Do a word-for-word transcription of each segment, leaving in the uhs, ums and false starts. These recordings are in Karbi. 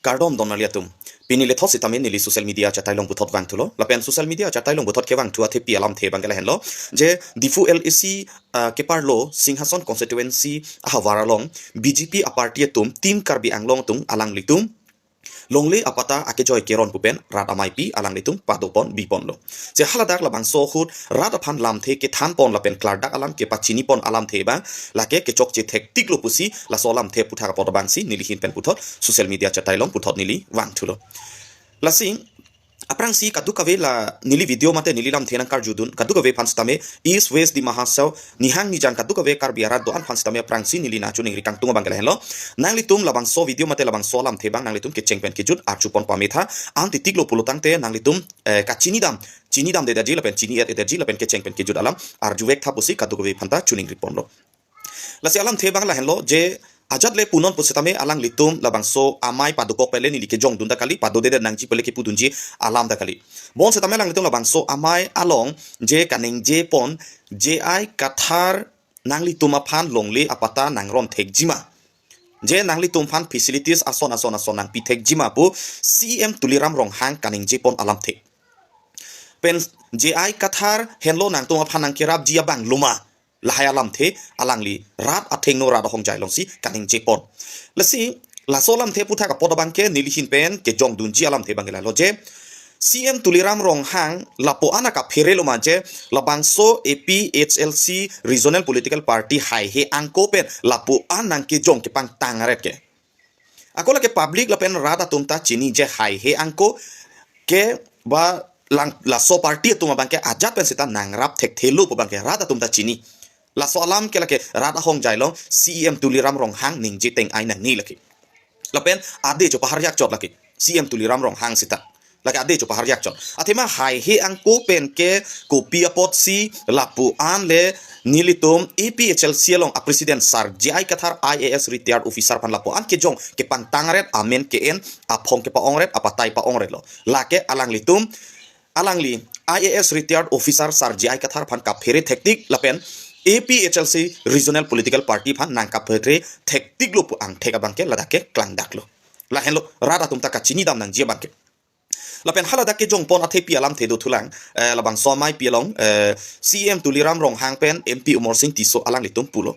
Kardom don marli atum. Pini lethot sitame neli social media achatai along puthot vangthulo. Lapen social media achatai along puthot kevangthu athepi alamthe abangke lahenlo. Je Diphu L A C, ah, keparlo Singhason constituency ahavar along B J P aparty atum, Team Karbi Anglong atum alanglitum longle apatta akejoi keron pu pen rat amaipi alanglitum padopon biponlo. Je haladak labangso ahut rat aphan lamthe kethanpon lapen klardak alam kepachinipon alamthe abang lake kechokche thektiklo pusi laso alamthe aputhak apot abangsi neli ahin pen puthot social media achatai along puthot neli vangthulo. Lasi aphrangsi kadokave la neli video mate neli lamthe nangkarjudun kadokave aphan sitame East West Dima Hasao nihang nijan kadokave Karbi arat do-an aphan sitame aphrangsi neli nangchiningri kangtung abangke lahenlo. Nanglitum labangso video mate labangso alamthe abang nanglitum kecheng pen kejut arjupon pame tha. An titiklo pulotangte nanglitum, eh, kachinidam, chinidamdedetji lapen chini-et-edetji lapen kecheng pen kejut alam arjuvek tha pusi kadokave aphanta chiningriponlo. Lasi alamthe abang lahenlo je ajat le punon pusitame alanglitum labangso amei padokok pele neli kejongdun ta kali, padodedet nangji pele kepudunji alam ta kali. Bonsitame alanglitum labangso amei along je kaningjepon J I Kathar nanglitum aphan longle apatta nangron thekjima, je nanglitum aphan facilities ason ason ason nangpi thekjima pu C E M Tuliram Ronghang kaningjepon alamthe. Pen J I Kathar henlo nangtum aphan nangkerapji abang loma, lahai alamthe alangli rat athengno rat ahongjai alongsi kaningjepon. Lasi laso alamthe aputhak apot abangke neli ahin pen kejongdunji alamthe abangke lahelo je C E M Tuliram Ronghang lapu-an akaphere loma je labangso A P H L C Regional Political Party haihe angko pen lapu-an nangkejong kepangtang aret ke. Ako lake public lapen rat atum ta chini je haihe angko ke ba lang laso party atum abangke ajat pen sita nangrap thekthelo pu abangke rat atum ta chini. Laso alam ke lake rat ahongjai along C E M Tuliram Ronghang ningje teng-ai nangne lake. Lapen ade chopaharjak chot lake C E M Tuliram Ronghang sita. Lake ade chopaharjak chot. Athema haihe angko pen ke kopi apotsi lapu-an le nelitum A P H L C along a president sir J I Kathar I A S retired officer aphan lapu-an kejong kepangtang aret, amen ke-en, aphong kepa-ongret, apatai pa-ongretlo. Lake alanglitum, alangli I A S retired officer sir J I Kathar aphan kaphere thektik lapen A P H L C regional political party aphan nangkaphere thektiklo pu angthek abangke ladak ke klangdaklo. Lahenlo rat atum ta kachinidam nangji abangke. Lapen haladak kejongpon athepi alamthe dothulang, eh, labangso ameipi along, eh, C E M Tuliram Ronghang pen M P Amarsing Tisso alanglitum pulo.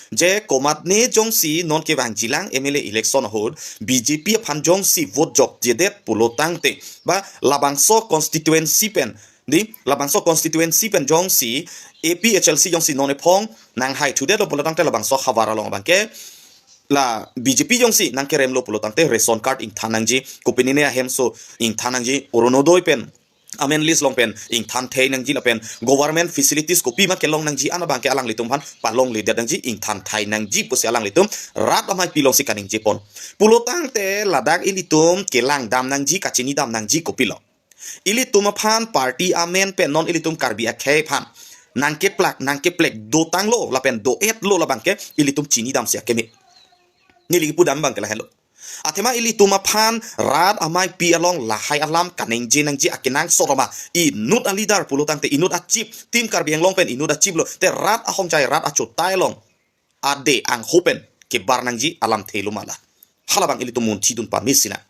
Je komatne jongsi non kevangjilang M L A election ahut B J P aphan jongsi vote jokjedet pulotangte ba labangso constituency pen, di, labangso constituency pen jongsi A P H L C jongsi non ephong nanghaithudetlo pulotangte labangso havar along abangke la B J P jongsi nangkeremlo pulotangte ration card ingthan nangji, kopinine ahemso ingthan nangji, Orunodoi pen amen list along pen ingthan thei nangji lapen government facilities kopima kelong nangji an abangke alanglitum aphan palongledet nangji, ingthan thai nangji pusi alanglitum rat ameipi alongsi kaningjepon. Pulotangte ladak ilitum kelangdam nangji, kachinidam nangji kopilo? Ilitum aphan party amen pen non ilitum Karbi akhei aphan nangkeplak nangkeplek dotanglo lapen do-etlo labangke ilitum chinidamsi akeme. Neli kipudam abangke lahenlo. Athema ilitum aphan rat ameipi along lahai alam kaningje nangji akenangsot ma, inut a leader pulotangte inut a chief, Team Karbi Anglong pen inut a chief lo, te rat ahongjai rat achotai along ade angho pen kebar nangji alamthe lo ma la? Halabang ilitum munthidun pame sinang.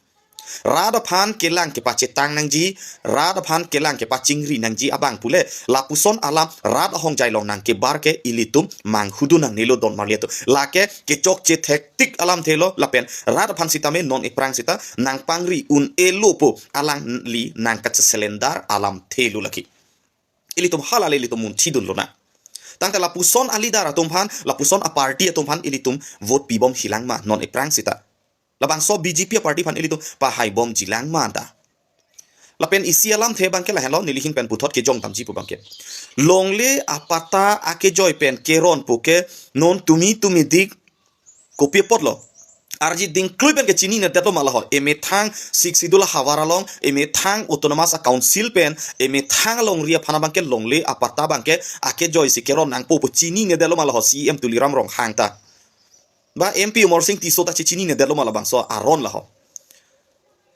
Rat aphan kelang kepachetang nangji, rat aphan kelang kepachingri nangji abang pule lapuson alam rat ahongjai along nangkebar ke ilitum manghudun nangnelo don marli atum. Lake kechokche thektik alamthe lo lapen rat aphan sitame non ephrang sita nangpangri un-elo pu alangli nangkacheselendar alamthe lo lake. Ilitum hala le ilitum munthidun lonang. Tangte lapuson a leader atum aphan, lapuson a party atum aphan ilitum vote pibom hilang ma non ephrang sita? Labangso B J P a party aphan ilitum pahaibomjilang ma ta? Lapen isi alamthe abangke lahenlo, neli ahin pen puthot kejongdamji pu abangke. Longle apatta akejoi pen keron pu ke non tumi tumidik kopi apotlo? Arjit Dingklui pen ke chininedetlo ma la ho? Emethang Sixth Schedule havar along, emethang Autonomous Council pen, emethang alongri aphan abangke longle apatta abangke akejoisi keron nangpo pu chininedetlo ma la ho C E M Tuliram Ronghang ta? Ba M P Amarsing Tisso ta chininedetlo ma labangso aron la ho?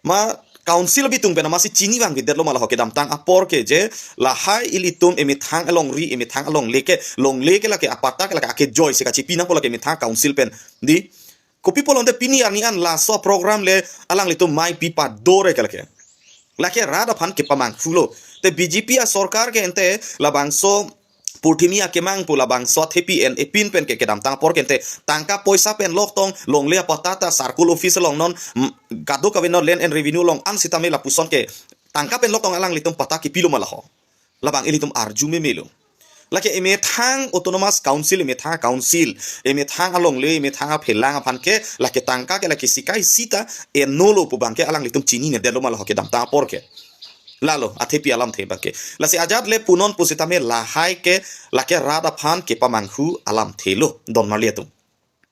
Ma council abitung pen amatsi chini vangvedetlo ma la ho? Kedamtang apor ke je lahai ilitum emethang alongri, emethang alongle ke, longle ke lake apatta ke lake akejoisi kachipi nangpo lake emethang council pen, di, Kopi pulote pini arni an laso program le alanglitum maipi padore ke lake. Lake rat aphan kepamanghu lo. Te B J P asorkar ke ente labangso purthimi akemang pu labangso athepi en epin pen ke kedamtang apor ke ente tangka poisa pen loktong longle apatata circle office along non, mm, kadokave non land and revenue along an sitame lapuson ke tangka pen loktong alanglitum patta kepilo ma laho. Labang ilitum arju memelo. Lake emethang autonomous council, emethang council, emethang alongle, emethang aphelang aphan ke lake tangka ke lake sikai sita enolo pu abang ke alanglitum chininedetlo ma laho kedamtang apor ke. Lalo athepi alamthe abang ke. Lasi ajat le punon pusitame lahai ke lake rat aphan kepamanghu alamthe lo, don marli atum.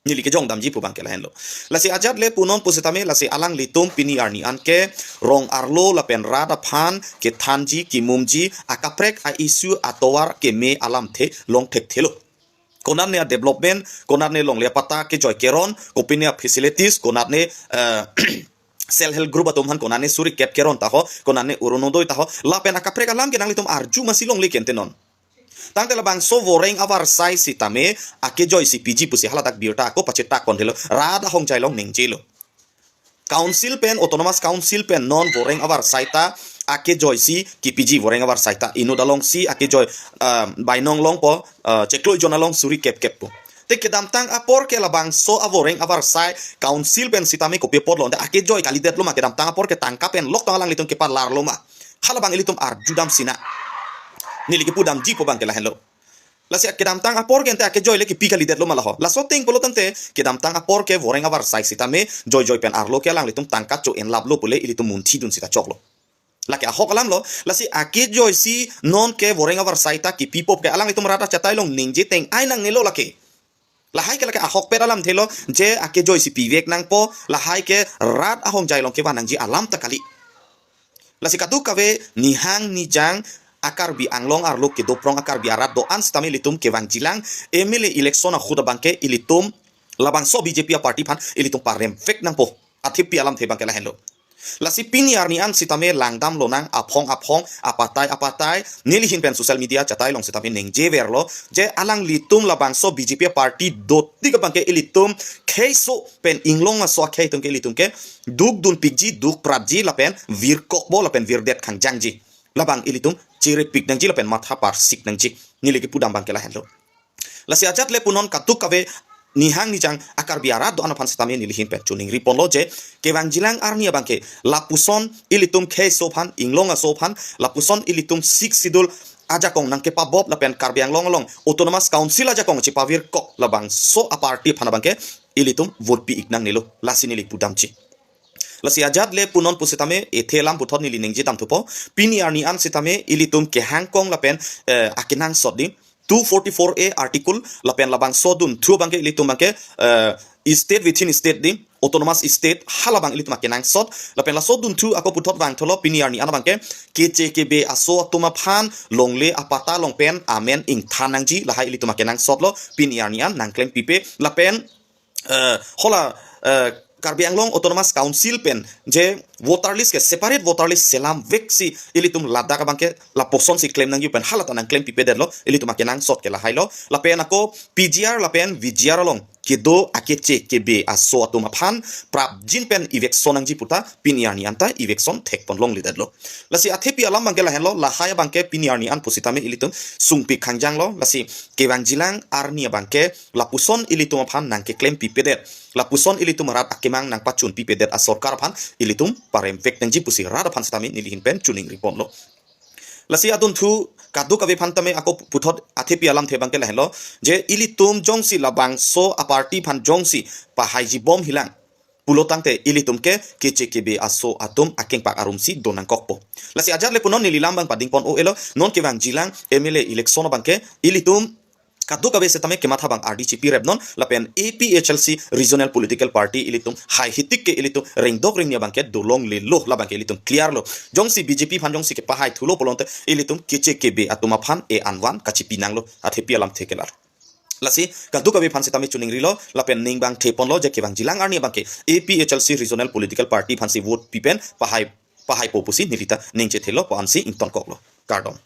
Neli kejong damji pu abang ke lahenlo. Lasi ajat le punon pusitame lasi alanglitum pini arni an ke rong arlo lapen rat aphan kethanji kemumji akaprek a-issue atovar keme alamthe long thekthelo. Konatne a-development, konatne longle apatta kejoi keron, kopine a-facilities, konatne, eh, self help group atum aphan konatne suri kep keron ta ho, konatne Orunodoi ta ho, lapen akaprek alam ke nanglitum arju masi longle ke ente non. Tangte labangso voreng avarsai sitame akejoi si piji pusi haladak birta ako pachetak konthelo, rat ahongjai along ningjelo. Council pen, autonomous council pen non voreng avarsai ta akejoi si kepiji, voreng avarsai ta inut along si akejoi, ah, bainong longpo, ah, chiklo jon along suri kep kep pu. Te kedamtang apor ke labangso avoreng avarsai council pen sitame kopi apotlo, ante akejoi kalidetlo ma, kedamtang apor ke tangka pen loktong alanglitum kepalarlo ma. Halabang ilitum arjudam sina. Neli kepudamji pu abang ke lahenlo. Lasi kedamtang apor ke ente akejoi le kepi kalidetlo ma laho. Laso ateng pulo tangte kedamtang apor ke voreng avarsai sitame joijoi pen arlo ke alanglitum tangka cho-enlaplo pule ilitum munthidun sita choklo. Lake ahok alamlo, lasi akejoi si non ke voreng avarsai ta kepi pop ke alanglitum rat achatai along ningje teng-ai nangnelo lake. Lahai ke lake ahokpet alamthe lo, je akejoi si pivek nangpo, lahai ke rat ahongjai along kevan nangji alam ta kali. Lasi kadokave nihang nijang a-Karbi Anglong arlo kedoprong a-Karbi arat do-an sitame ilitum kevangjilang M L A election ahut abang ke ilitum labangso B J P a-party aphan ilitum paremvek nangpo. Athepi alamthe abang ke lahenlo. Lasi pini arni an sitame langdam lonang aphong aphong, apatai apatai, neli ahin pen social media achatai along sitame ningjeverlo, je alanglitum labangso B J P a-party dotik abang ke ilitum kheiso pen inglong aso akhei atum ke ilitum ke dukdunpikji, dukpratji lapen virkokpo lapen virdet khangjangji. Labang ilitum cherepik nangji lapen matha parsik nangji. Neli kepudam abang ke lahenlo. Lasi ajat le punon kadokave nihang nijang a-Karbi arat do-an aphan sitame neli ahin pen choningri ponlo je kevangjilang arni abang ke lapuson ilitum kheiso aphan, inglong aso aphan, lapuson ilitum Sixth Schedule ajakong nangkepabop lapen Karbi Anglong along Autonomous Council ajakong chepavirkok labangso a-party aphan abang ke ilitum vote pi-ik nangnelo. Lasi neli pudamji. Lasi ajat le punon pusitame ethe alam puthot neli ningjedam thupo. Pini arni an sitame ilitum kehangkong lapen, eh, akenangsot di two forty-four A article lapen labangso dunthu abang ke ilitum abang ke, eh, state within state di, autonomous state, halabang ilitum akenangsot. Lapen laso dunthu ako puthot vangthulo pini arni an abang ke keche kebe aso atum aphan longle apatta along pen amen ingthan nangji, lahai ilitum akenangsotlo pini arni an nangklempipe lapen, eh, hala, eh, Karbi Anglong Autonomous Council pen je voter list ke separate voter list selamvek si ilitum ladak abang ke lapuson si klem nangji pen hala ta nangklempipedetlo, ilitum akenangsot ke lahailo. Lapen ako P G R lapen V G R along kedo akeche kebe aso atum aphan prapjin pen eviction nangji puta pini arni an ta eviction thek pon longledetlo. Lasi athepi alam abang ke lahenlo, lahai abang ke pini arni an pusitame ilitum sungpik khangjanglo. Lasi kevangjilang arni abang ke lapuson ilitum aphan nangkeklempipedet, lapuson ilitum rat akemang nangpachunpipedet asorkar aphan ilitum paremvek nangji pusi rat aphan sitame neli ahin pen choningri ponlo. Lasi adunthu kadokave aphan tame ako puthot athepi alamthe abang ke lahenlo, je ilitum jongsi labangso a-party aphan jongsi pahaiji bom hilang pulo tangte ilitum ke keche kebe aso atum akengpak arum si do nangkokpo. Lasi ajat le punon neli alam abang pading pon o elo, non kevangjilang M L A election abang ke ilitum kadokave sitame kematha abang ardi chepirep non lapen A P H L C regional political party ilitum haihetik ke ilitum ringdok ringni abang ke dolonglelo, labang ke ilitum clear lo. Jongsi B J P aphan jongsi kepahai thulo pulote ilitum keche kebe atum aphan e anvan kachipi nanglo, athepi alamthe kelar. Lasi kadokave aphan sitame choningrilo lapen ning abang the ponlo je kevangjilang arni abang ke A P H L C regional political party aphansi vote pi pen pahai, pahaipo pusi neli ta ningje thelo pu ansi ingtonkoklo. Kardom.